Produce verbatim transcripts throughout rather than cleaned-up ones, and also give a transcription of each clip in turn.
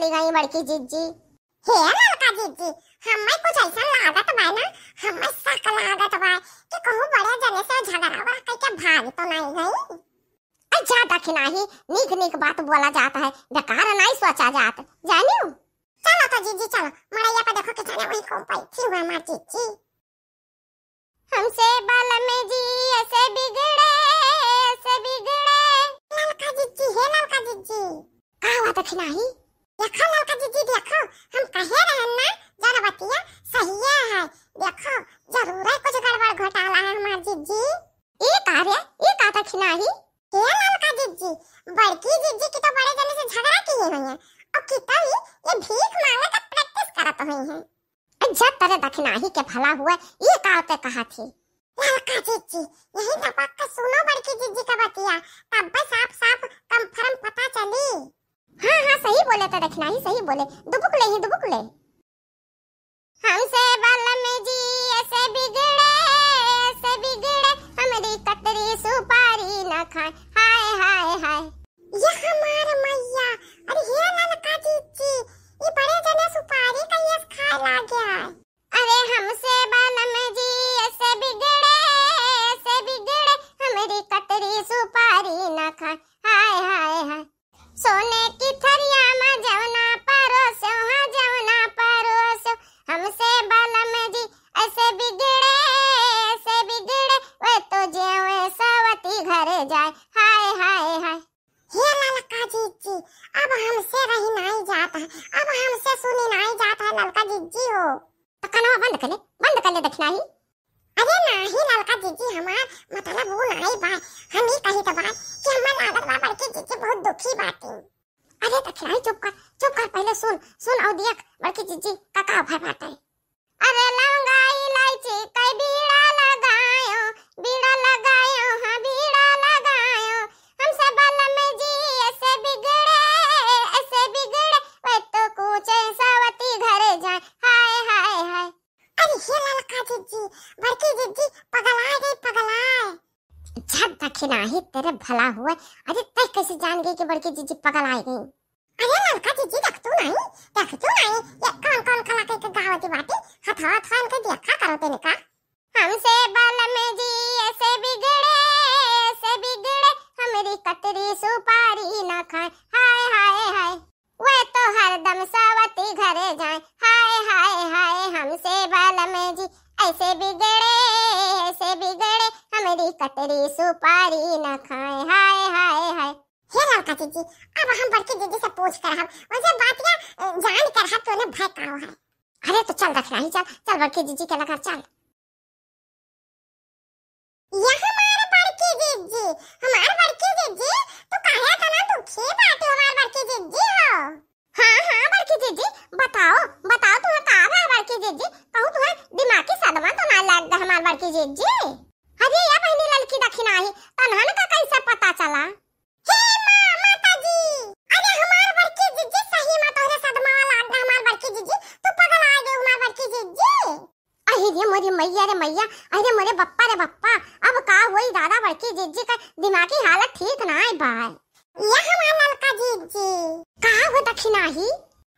चली गई बड़की जिज्जी। हे ललका जिज्जी, हमें कुछ ऐसा लागत बा ना, हमें शक लागत बा कि कहूँ बड़े जने से झगड़ा वगड़ा कइके भाग तो नहीं गई। अच्छा दखिनाही, नीक नीक बात बोला जात है, बेकार नहीं सोचा जात, जानियो। चलो तो जिज्जी चलो, मड़ैया पे देखो कि जाने वही कौन बैठी हुआ हमार जिज्जी। हमसे बलम जी ऐसे बिगड़े, ऐसे बिगड़े। ललका जिज्जी, हे ललका जिज्जी। का हुआ दखिनाही? देखो ललका जिज्जी, देखो, हम कहे रहन ना, जरा बतिया सहिए है। देखो, जरूर है कुछ गड़बड़ घोटाला है हमार जिज्जी। ई का रे, ई का दखिनाही? हे ललका जिज्जी, बड़की जिज्जी की तो बड़े जने से झगड़ा किए हुई हैं, और की तो ये, ये भीख मांगे का practice करत हुई हैं। जब तरे दखिनाही के भला हुए, ये का ते कहा थी? ललका जिज्जी, यही दबक के सुनो बड़की जिज्जी का बतिया, तब साफ साफ confirm पता चली। हाँ, हाँ, सही बोले ते दखिनाही, सही बोले, दुबुक ले ही, दुबुक ले। हमसे बलम जी ऐसे बिगड़े, ऐसे बिगड़े, हमरी कतरी सुपारी न खाए, हाय, हाय, हाय। ये हमार मैया, अरे हे ललका जिज्जी, ये बड़े जने सुपारी कहिए से खाए लाग गया। अरे हमसे बलम जी ऐसे बिगड़े, ऐसे बिगड़े, हमरी कतरी सुपारी न खाए, हाय, हाय, हाय। सोने की थरिया में जवना परोसो, हाँ, जवना परोसो, हमसे बलम जी ऐसे बिगड़े, ऐसे बिगड़े, वे तो जेवे सवती घरे जाए, हाय, हाय, हाय। हे ललका जिज्जी, अब हमसे रही नाई जात है, अब हमसे सुनी नाई जात है ललका जिज्जी हो। तो कनवा बंद कर ले, बंद कर ले दखिनाही। अरे नाही ललका जिज्जी, हमार मतलब वो नाई बा, हम ई कही तो बा कि हमें लागत बा बड़की जिज्जी बहुत दुखी बाटी। अरे दखिनाही चुप कर, चुप कर, पहले सुन, सुन और देख बड़की जिज्जी का का भय बाटे। अरे लौंगा इलायची कई बीड़ा लगायो, बीड़ा लगायो, हाँ बीड़ा लगायो। हमसे बलम जी ऐसे बिगड़े, ऐसे बिगड़े, वे तो कूचे सवती घरे जाए, हाय, हाय, हाय। अरे हे ललका जिज्जी, बड़की जिज्जी पगलाए गई, पगलाए। अच्छा दखिनाही तेरे भला हुए, अरे तै कैसे जान गई कि बड़की जिज्जी पगलाए गई? अरे ललका जिज्जी, देख तू नहीं, देख तू नहीं, ये कौन कौन कला के, के गावती बाटी, हथवा हथवा इनके देखा करो तेने का। हमसे बलम जी ऐसे बिगड़े, ऐसे बिगड़े, हमरी कतरी सुपारी न खाए, हाय, हाय, हाय। वे तो हरदम सवती घरे जाए, हाय, हाय, हाय। हमसे बलम जी ऐसे बिगड़े, ऐसे बिगड़े, हमरी कतरी सुपारी न खाए, हाय, हाय, हाय। हे ललका जिज्जी, अब हम बड़की जिज्जी से पूछ कर हम उनसे बातिया, अ, जान कर हम तूने भय काओ है। अरे तो चल दखिनाही चल, चल बड़की जिज्जी के लगा चल। ये हमार बड़की जिज्जी, हमार बड़की जिज्जी, तू काहे इतना दुखी बाटी हमार बड़की जिज्जी हो? हाँ, हाँ बड़की जिज्जी, बताओ, बताओ तुम्हें का बा बड़की जिज्जी, कहूँ तुम्हें दिमागी सदमा तो ना लग गया हमार बड़की जिज्जी? अरे या बहिनी ललकी दखिनाही, तन्हन का कैसे पता चला? हे माँ, माता जी, अरे हमार बड़की जिज्जी सही में तोहरे सदमा लाग गया, हमार बड़की जिज्जी, तू पगलाए गई हमार बड़की जिज्जी। अरे रे मोरी मैया रे मैया, अरे मोरे बप्पा रे बप्पा, अब का होई दादा, बड़की जिज्जी का दिमागी हालत ठीक नाई बा। ये हमार ललका जिज्जी। का हो दखिनाही?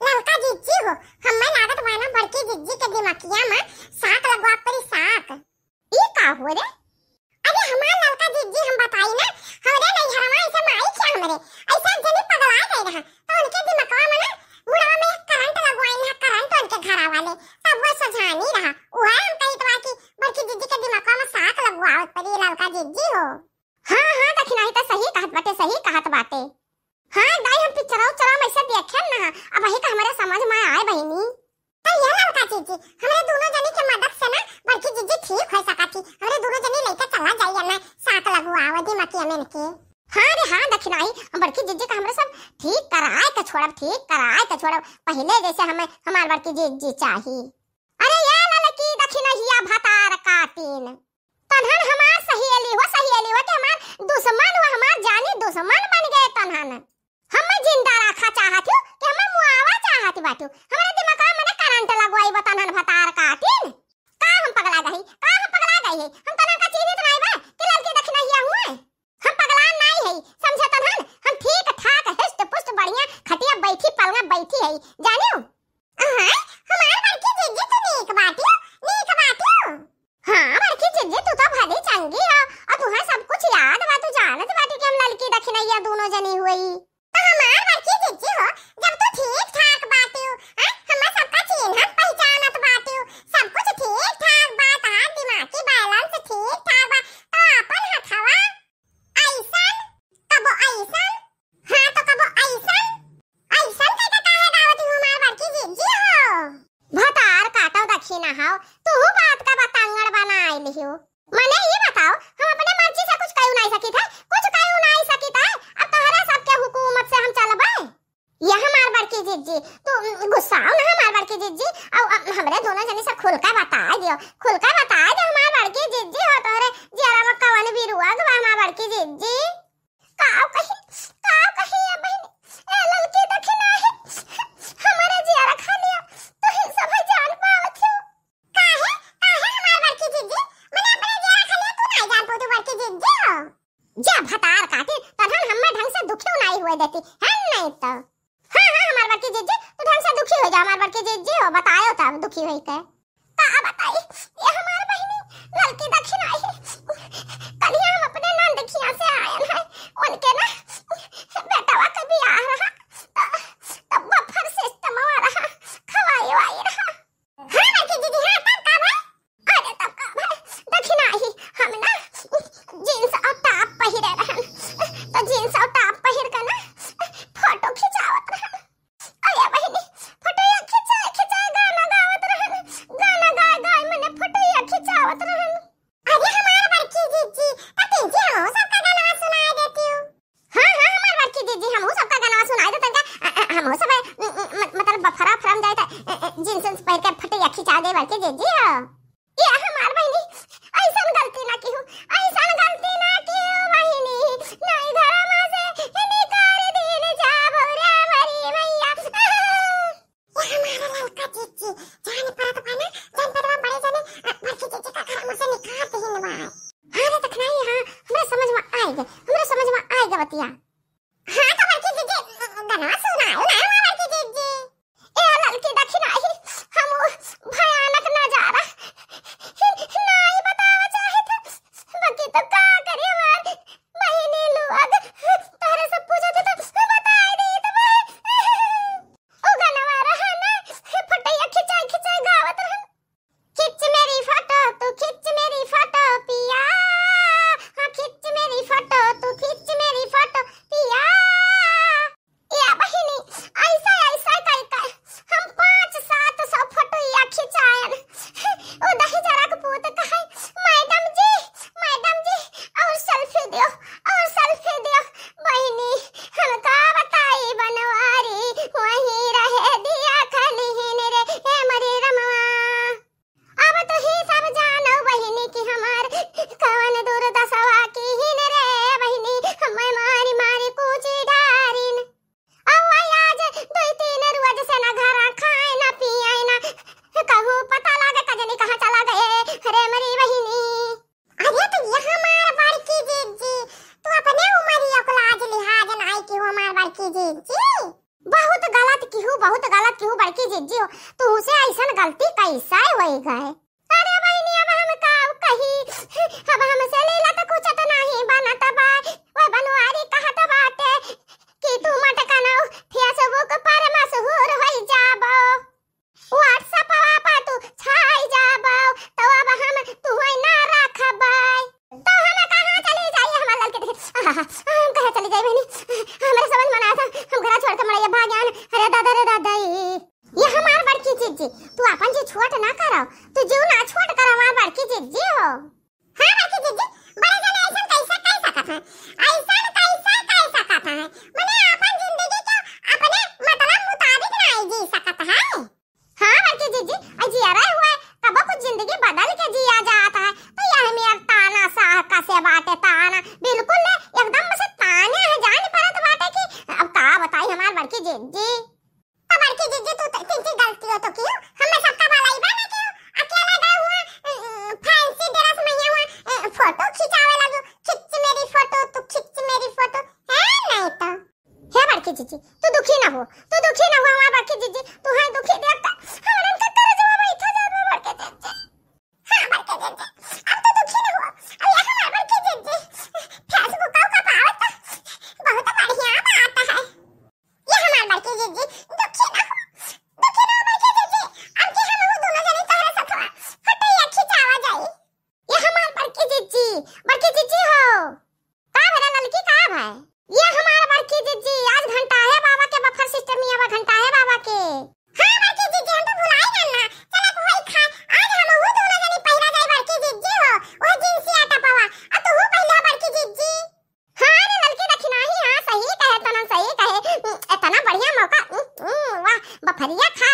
ललका जिज्जी हो, हमें लागत बा ना बड़की जिज्जी के दिमागिया में साक लगवा पड़ी, साक। ई का हो रे? अरे हमार ललका जिज्जी हम बताई ना, हमरे नैहरवा ऐसे माई क्या हमरे, ऐसे एक जनी पगला गई रहा, तो उनके दिमागवा में ना मुड़वा में करंट लगवाइन है, करंट उनके घरा वाले, तब वो सझानी रहा। उहे हम कहित बा कि बड़की जिज्जी के दिमागवा में साक लगवावत पड़ी ललका जिज्जी हो। हाँ, हाँ, दखिनाही तो सही कहत बाटे, सही कहत बाटे। हाँ, दाई हम पिक्चरवा उच्चरवा में ऐसे देखे ना, अब वही का हमरे समझ में आए बहिनी। तो ये ललका जिज्जी, हमरे दोनों जनी के मदद से ना बड़की जिज्जी ठीक हो सका थी। हमरे दोनों जनी लेके चला जाइए ना, साक लगवाओ दिमागिया में इनके। हाँ रे हाँ दखिनाही, हम बड़की जिज्जी का हमरे सब ठीक कराए के छोड़ब, ठीक कराए के छोड़ब। पहले जैसे हमें हमार बड़की जिज्जी चाही। अरे ये ललकी दखिनहिया भतार काटिन, तन्हन हमार सहेली हो, सहेली हो कि हमार दुश्मन हो, हमार जानी दुश्मन बन गए तन्हन। हमें जिंदा रखा चाहत हो कि हमें मुआवा चाहत बाटू? हमरे दिमाग में करंट लगवाई बा तन्हन भतार काटिन। का हम पगला गई, का हम पगला गई है? हम तन्हन का चीन्हित नाई बा कि ललकी दखिनहिया हुए? हम पगला नाई है, समझे तन्हन? हम ठीक ठाक, हिस्ट पुस्ट, बढ़िया, खटिया बैठी, पलंगा बैठी है। जानियो। हाँ, हमार बड़की जिज्जी तू नीक बाटियो, नीक बाटियो। हाँ, बड़की जिज्जी तू तो भली चंगी हो, और तुहे सब कुछ याद बा, तू जानत बाटियो कि हम ललकी दखिनैया दूनो जनी हुई। तो हमार बड़की जिज्जी हो, जब तू ठीक ठाक बाटियो, हाँ, हमें सबका चीन्हत पहिचानत बाटियो, सब कुछ ठीक ठाक बा, तहार दिमागी balance ठीक ठाक बा, तो अपन हथवा ऐसन, कबो ऐसन, हाँ तो कबो ऐसन, ऐसन कइके काहे गावत हो हमार बड़की जिज्जी हो? भतार काटो दखिना हो, तू बात का बतांगड़ बनाए लिहो। मने ये बताओ, हम अपने मर्जी से कुछ कइउ नाहीं सकित है, कुछ कइउ नाहीं सकित है, अब तोहरे सबके हुकूमत से हम चलबे? ये हमार बड़की जिज्जी, तू, उम, गुस्साओ ना हमार बड़की जिज्जी, अब, अब हमरे दोनों जनी से खुल के बताए दियो, खुल के बताए दियो हमार बड़की जिज्जी हो, तोहरे जियरा में कवन भी रोग बा हमार बड़की जिज्जी। काव कही, काव कही ये बहिनी, ए ललकी दखिनही, हमरे जियरा खलिया, तू ही सब जान पावत हो। काहे, काहे हमार बड़की जिज्जी, मने अपने जियरा खलिया तू नाहीं जान पावत बड़की जिज्जी हो? जे भतार काटी, तहन हम्मे ढंग से दुखी नाहीं हुए देती, है नहीं तो। हाँ, हाँ, हमार बड़की जिज्जी, तू ढंग से दुखी हो जा, हमार बड़की जिज्जी हो, बतायो तब दुखी होई के। का बताई, ये हमार बहिनी ललकी दखिनही। कलिया हम अपने नंद खिया से आयन है, उनके ना बेटवा के बियाह रहा, त, त buffet system रहा, खवाई वाई रहा। हाँ, बड़की जिज्जी, हाँ, तब का भा? अरे, तब का भा? दखिनही, हम ना jeans और top पहिरे रहन, त jeans और top पहिर के ना photo खिंचावत रहन। अरे बहिनी, फोटोया खिंचाए खिंचाए गाना गावत रहन, गाना गाए गाए मने फोटोया खिंचावत रहन। अरे हमार बड़की जिज्जी, त तिज्जी हमहू सबका गाना सुनाए देती हो। हाँ, हाँ, हमार बड़की जिज्जी, हमहू सबका गाना सुनाए देतन का, अ, अ, हमहू सब, म, म, म, मतलब बफरा फरम जाए त, अ, अ, jeans उन्स पहिर के फोटोया खिंचा दे बड़की जिज्जी हो। या हमार बहिनी, ऐसन गलती ना किहू, ऐसन गलती ना किहू बहिनी, नाई घरमा से निकाल दीन जाबो रे हमारी मैया। या हमार ललका जिज्जी, जान परत बा ना, जान परत बा बड़े जने, अ, बड़की जिज्जी का घरमा से निकाल दीन बा। हाँ रे दखिनही, हाँ, हमरा समझ में आइ गए, हमरा समझ में आइ गए बतिया। हाँ, तो बड़की जिज्जी, गनवा सुनाओ ना, हमार बड़की जिज्जी। ए ललकी दखिनही, हम उ भयानक नजारा नाई बतावा चाहत, बाकी तो का करी हमार बहिनी लोग, तोहरे सब पूछत तो बताई देत बा। उ गनवा रहा ना, फोटोया खिंचाई खिंचाई गावत रहन। खींच मेरी फोटो, तू खींच मेरी फोटो पिया, हाँ, खींच मेरी फोटो, तू खींच मेरी फोटो पिया। या बहिनी, ऐसा, ऐसा कई, कई हम पाँच सात सौ फोटोया खिंचायन। उ दहिजरा के पूत कहे, "मैडम जी, मैडम जी, और selfie दियो, और selfie दियो।" बहिनी, हम का बताई बनवारी, वहीं रहे दिया खलिहिन रे, ए मोरी रमवा। अब तुही सब जानो बहिनी कि हमार कवन दुर्दशवा किहिन रे बहिनी, हमें मारी मारी कूची डारिन। अउर आज दुई तीन रोज से ना घरा खाए ना पिए ना कहूँ पता लागे कजनी कहाँ चला गए रे मरी बहिनी। अरे तो ये हमार बड़की जिज्जी, तू अपने उमरिया को लाज लिहाज नाई किहू हमार बड़की जिज्जी। बहुत गलत किहू, बहुत गलत किहू बड़की जिज्जी हो, तुहसे ऐसन गलती कैसे होई गए? अरे बहिनी, अब हम का कही, अब हमसे लीला तो कुछ तो नहीं बनत बा। वो बनवारी कहत बाटे कि तू मटकनऊ Facebook पर मशहूर होई जाबो, WhatsApp पर तू छाई जाबो, तो अब हम तुहई ना रखबै। तो हम कहाँ चली जाई, हमार ललकी देखे, आहा, हम कहाँ चली जाई बहिनी, हमरा समझ में ना था, हम घरा छोड़ के मड़ैया भाग आन। अरे दादा रे दादा ई। ये हमार बड़की जिज्जी, तू आपन जी छोट ना करो, तू जीव ना छोट करो हमार बड़की जिज्जी हो। हाँ बड़की जिज्जी, बड़े जने ऐसन कैसे कह सकत है, ऐसन कैसे कह सकत है, मने आपन जिंदगी के अपने मतलब मुताबिक ना जी सकत है। हाँ बड़की जिज्जी, अ जियरा हुए, कबो कुछ जिंदगी बदल के जिया जात है, तो यह मेर ताना साह कसे बाटे ताना, बिल्कुल ले एकदम से ताने है, जान परत बाटे कि अब का बताई हमार बड़की जिज्जी। तो बड़की जिज्जी तू त-, तिनकी गलती हो तो कियो, हमें सबका भलाई बा ना कियो, अकेला गए हुआ, अ, अ, fancy dress में हुआ, अ, फोटो खिंचावे लगो, खिंच मेरी फोटो, तू खिंच मेरी फोटो, है नहीं तो। हे बड़की जिज्जी, तू दुखी ना हो, तू दुखी ना हो, हमार बड़की जी, बड़की जिज्जी हो। का भला ललकी, का भय? ये हमार बड़की जिज्जी, आज घंटाहे बाबा के बफर सिस्टम में आवा, घंटाहे बाबा के। हाँ बड़की जिज्जी, हम तो भुलाई गन ना। चला कोई खा, आज हम हूँ दोनों जनी पहिरा जाए बड़की जिज्जी हो, वो जींस या टपवा। आ तू हूँ पहिला बड़की जिज्जी। हाँ रे ललकी दखिनाही, हाँ सही कहे, तनन सही कहे। उम, इतना बढ़िया मौका, उम, उम, वाह, बफरिया खा